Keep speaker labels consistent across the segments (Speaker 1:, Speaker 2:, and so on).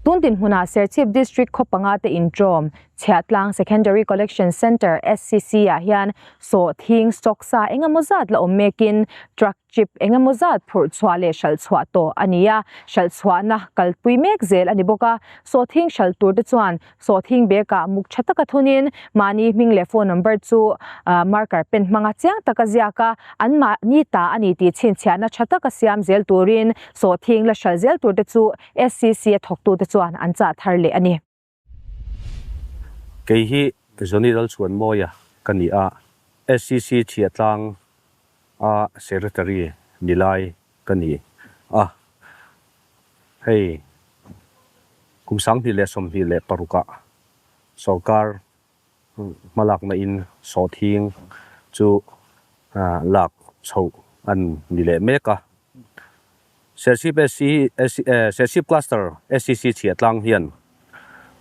Speaker 1: Tun dinhmunah Serchhip District khaw panga te inṭawm, Chhiahtlang Secondary Collection Centre, SCC, ah hian sawhthing stock sa engemaw zat la awm mekin truck trip engemaw zat phurh chhuah leh hralh chhuah tawh a ni a, hralh chhuahna kalpui mek zel a ni bawk a. Sawhthing hralh tur te chuan Sawhthing bag-ah muk tha taka thunin mahni hming leh phone number chu marker pen hmanga chiang taka ziak a, an mahni ta a ni tih chhinchhiahna tha taka siam zel turin sawhthing la hralh zel turte chu SCC a thawktute chuan an chah thar leh a ni.
Speaker 2: Kei hi Johnny Lalchhuanmawia ka ni a, SCC Chhiahtlang a Secretary ni lai ka ni a. Hei, kum 2026 ah sorkar hmalakna in sawhthing chu lak chhoh an ni leh mek a. Serchhip SC, Serchhip Cluster SCC chhiahtlang hian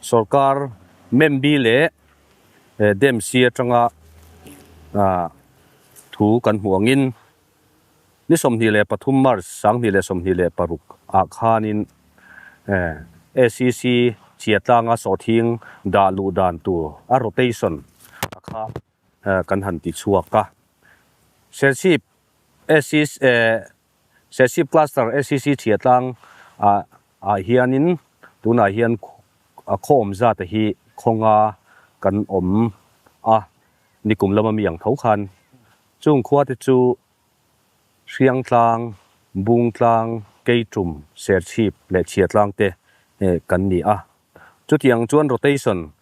Speaker 2: sorkar membi leh DEMC atanga thu kan hmuh angin, Ni 23 March 2026 ah khanin SEC Chiatlanga sawhthing dah luh dan tur a rotation a kha kan han ti chhuak a. Serchhip SEC Serchhip Cluster SEC Chiatlang ah ah hianin tunah hian a khaw awm zat a hi khawnga kan awm a, nikum lama mi ang tho khan Chung khuate chu Hriangtlang, Bungtlang, Keitum, Serchhip leh Chhiatlang te kan ni a. Chutiang chuan rotation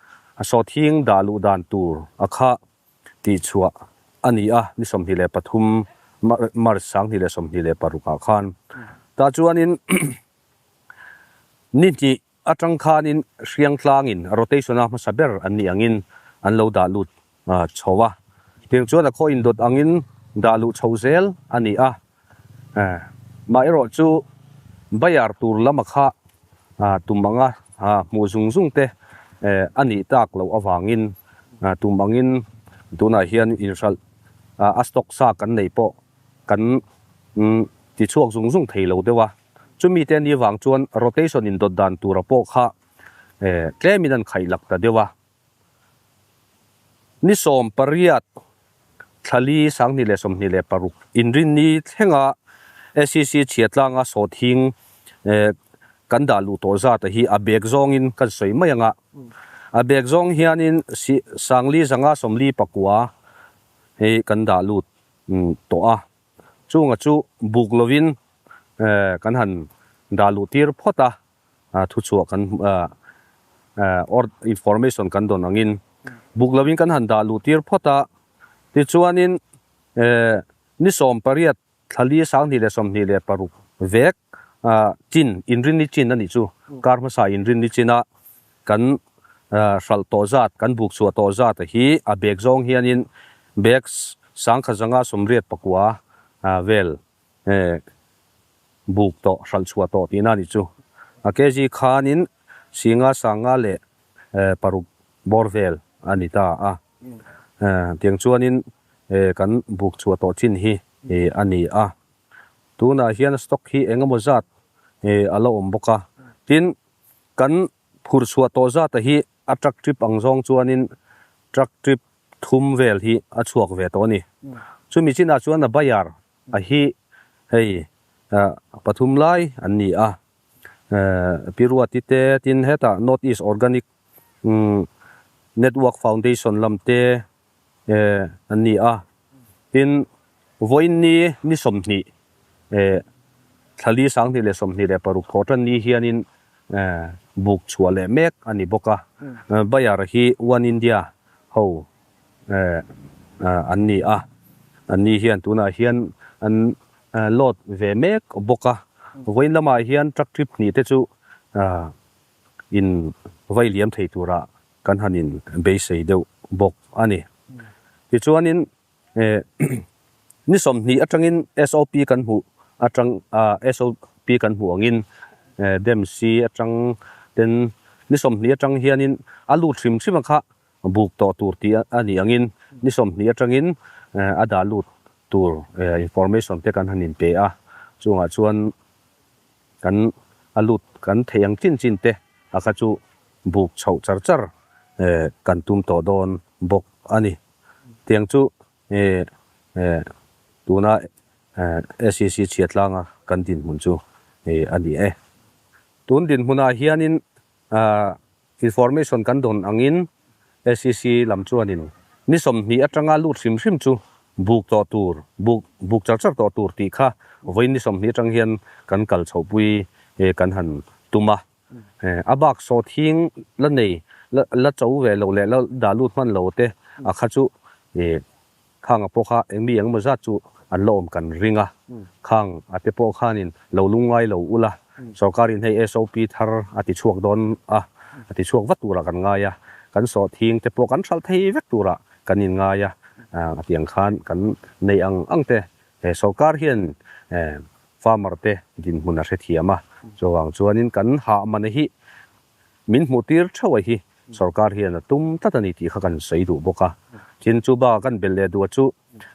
Speaker 2: a sawhthing dah luh dan tur a kha tihchhuah a ni a, ni 23 March 2026 ah khan. Tah chuanin ni hnih atang khanin Hriangtlangin rotation a hmasa ber an nih angin an lo dah lut chho a, tiang chuan a khaw indawt angin dah luh chho zel a ni a, mah erawh chu bayar tur lama kha tum anga hmuh zung zung te a nih tak loh avangin tum angin tunah hian inhralh a stock sa kan nei pawh kan ti chhuak zung zung thei lo deuh a, chumi te ni vang chuan rotation indawt dan tura pawh kha tlemin an khaih lak ta deuh a. Ni 18 thlali 2026 inrinni thlenga SEC chhiatlanga sawhthing kan dah luh tawh zat hi a bag zawngin kan sawi mai ang a. A bag zawng hianin sangli zanga 49 hi kan dah lut tawh a. Chunga chu buk lovin kan han dah luh tir phawt a. Thuchhuah kan or information kan dawn angin buk lovin kan han dah luh tir phawt a, tichuanin ni 18 thlali 2026 vek chin inrinni chin a nih chu, kar hmasa inrinni china kan hralh tawh zat kan buk chhuah tawh zat hi a bag zawng hianin bag 1189 vel Buk tawh, hralh chhuah tawh tihna a nih chu. A kg khanin singa sanga leh paruk bawr vel a ni ta a. Tiang chuanin kan buk chhuah tawh chin hi a ni a. Tunah hian stock hi eng emaw zat a la awm bawk a. Tin, kan phur chhuah tawh zata hi a truck trip ang zawng chuanin truck trip thum vel hi a chhuak ve tawh a ni. Chumi chinah chuan a bayar A hi hei pathum lai an ni a, Pi Ruati te tin hetah North East Organic Network Foundation lam te an ni a, tin vawiin ni ni 20 thlali 2026 thawh tan ni hianin buk chhuah leh mek a ni bawk a, Bayar hi One India ho an ni a, an ni hian tunah hian an load ve mek bawk a, vawiin lamah hian truck trip hnih te chu in vai liam thei tura kan han in beisei deuh bawk a ni. Tichuanin ni 20 atangin SOP kan hmuh atang SOP kan hmuh angin DEMC atang ten ni 20 atang hianin a lut hrim hrim a kha Buk tawh tur tih a nih angin ni 20 atangin a dah lut tur information te kan han inpe a, chungah chuan kan a lut kan theih ang chin chin te a kha chu buk chhoh char char kan tum tawh dawn bawk a ni. Tiang chu tuna SEC chhiatlanga kan dinhmun chu a ni e. Tun dinhmunah hianin Information kan dawn angin SEC lam chuanin ni 20 atanga lut hrim hrim chu buk tawh tur, buk buk char char tawh tur tih kha vawiin ni 20 atang hian kan kal chhohpui kan han tum a. A bak sawhthing la nei la cho ve lo leh la dah lut hman lo te a kha chu Khang a pawh kha eng mi engemaw zat chu an la awm kan ring a, khang a te pawh khanin lo lungngai lo ula, sorkarin hei SOP thar a ti chhuak dawn a, a ti chhuak vat turah kan ngai a, kan sawhthing te pawh kan hralh thei vek turah kan inngai a, a ti ang khan kan neih ang ang te he sorkar hian farmer te dinhmun a hrethiam a, chuvang chuanin kan hah man hi Min hmuh tir theuh a hi sorkar hian a tum tlat a ni tih kha kan sawi duh bawk a. Tin, chu bakah kan belh leh duh a chu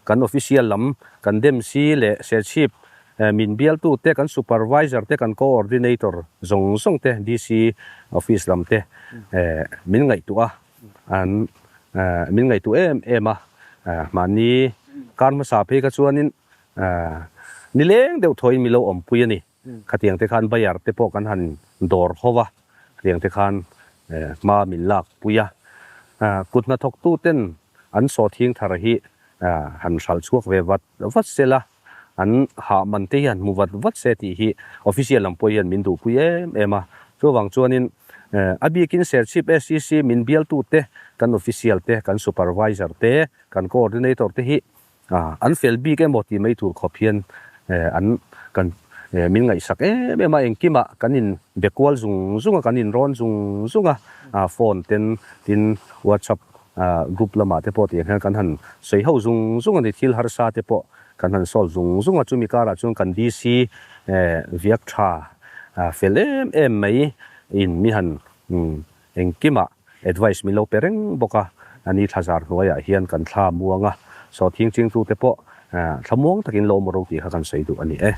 Speaker 2: kan official lam kan demsi leh serchhip min bialtu te, kan supervisor te, kan coordinator zawng zawng te, DC office lam te min ngaihtuah a, an min ngaihtuah em em a. Mahni kar hmasa phei kha chuanin nileng deuh thawiin min lo awmpui a ni. Khatiang te khan Bayer te pawh kan han dawr ho va, khatiang te khan hma min lak pui a. Kut hnathawktu ten an sawthing thar hi han hral chhuak ve vat vat se la, an hah man te hi han hmu vat vat se tih hi official lam pawh hian min duhpui em em a. Chuvang chuanin a bikin Serchhip SEC min bialtu te, kan official te, kan supervisor te, kan coordinator te hi An fel bik emaw tih mai tur khawp hian an kan min ngaihsak em em a, engkimah kan in be kual zung zung a, kan in rawn zung zung a, phone ten tin WhatsApp group lamah te pawh tiang hian kan han sawi ho zung zung a ni, thil harsa te pawh kan han solve zung zung a, chumi karah chuan kan DC viak tha fel em em mai in mi han Engkimah advice min lo pe reng bawk a, ani thlazar hnuaiah hian kan thla muang a, sawhthing chingtute pawh thlamuang takin lo awm ro tih kha kan sawi duh a ni e.